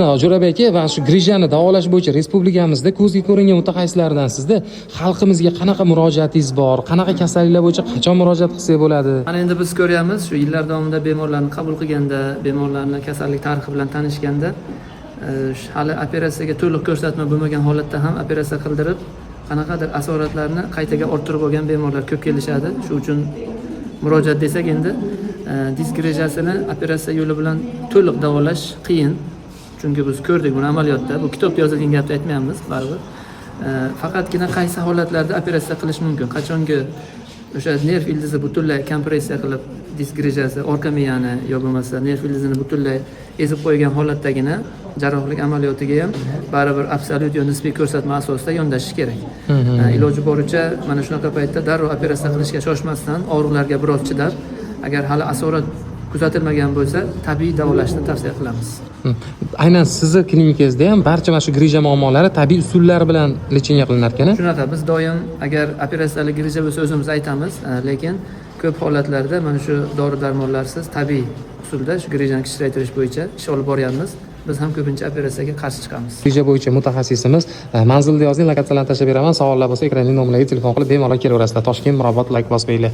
Jo'rabek aka, mana shu grijani davolash bo'yicha respublikamizda ko'zga ko'ringan mutaxassislardan sizda xalqimizga qanaqa murojaatingiz bor? Qanaqa kasalliklar bo'yicha qachon murojaat qilsak bo'ladi? Mana endi biz ko'ryapmiz, shu yillar davomida bemorlarni qabul qilganda, bemorlarni kasallik tarixi bilan tanishganda, hali operatsiyaga to'liq ko'rsatma bo'lmagan holatda ham operatsiya qildirib, qanaqadir asoratlarni qaytaga orttirib olgan bemorlar ko'p kelishadi. Shu uchun murojaat desak endi, disk grijasini operatsiya yo'li bilan to'liq davolash qiyin. Chunki biz ko'rdik buni amaliyotda. Bu kitobda yozilgan gapni aytmayapmiz baribir. Faqatgina qaysi holatlarda operatsiya qilish mumkin? Qachongi o'sha nerv ildizi butunlay kompressiya qilib, disk grijasi orqa miyani yo bo'lmasa nerv ildizini butunlay ezib qo'ygan holatdagina jarrohlik amaliyotiga ham baribir absolyut yo nisbiy ko'rsatma asosida yondashish kerak. Iloji boricha mana shunaqa paytda darrov operatsiya qilishga shoshmasdan, og'riqlarga biroz chidab, agar hali asorat kuzatilmagan bo'lsa, tabiiy davolashni tavsiya qilamiz. Aynan sizni klinikangizda ham barcha mana shu grija muammolari tabiiy usullar bilan лечение qilinar ekan, a? Shunaqa, biz doim agar operatsiyali grija bo'lsa, o'zimiz aytamiz, lekin ko'p holatlarda mana shu dori darmonlarsiz tabiiy usulda shu grijani kichraytirish bo'yicha ish olib boryapmiz. Biz ham ko'pincha operatsiyaga qarshi chiqamiz. Grija bo'yicha mutaxassisimiz. Manzilni yozing, lokatsiyalarni tashlab beraman. Savollar bo'lsa, ekrandagi nomerlarga telefon qilib bemalol kelaverasizlar. Toshkent, Mirobod, layk bosinglar.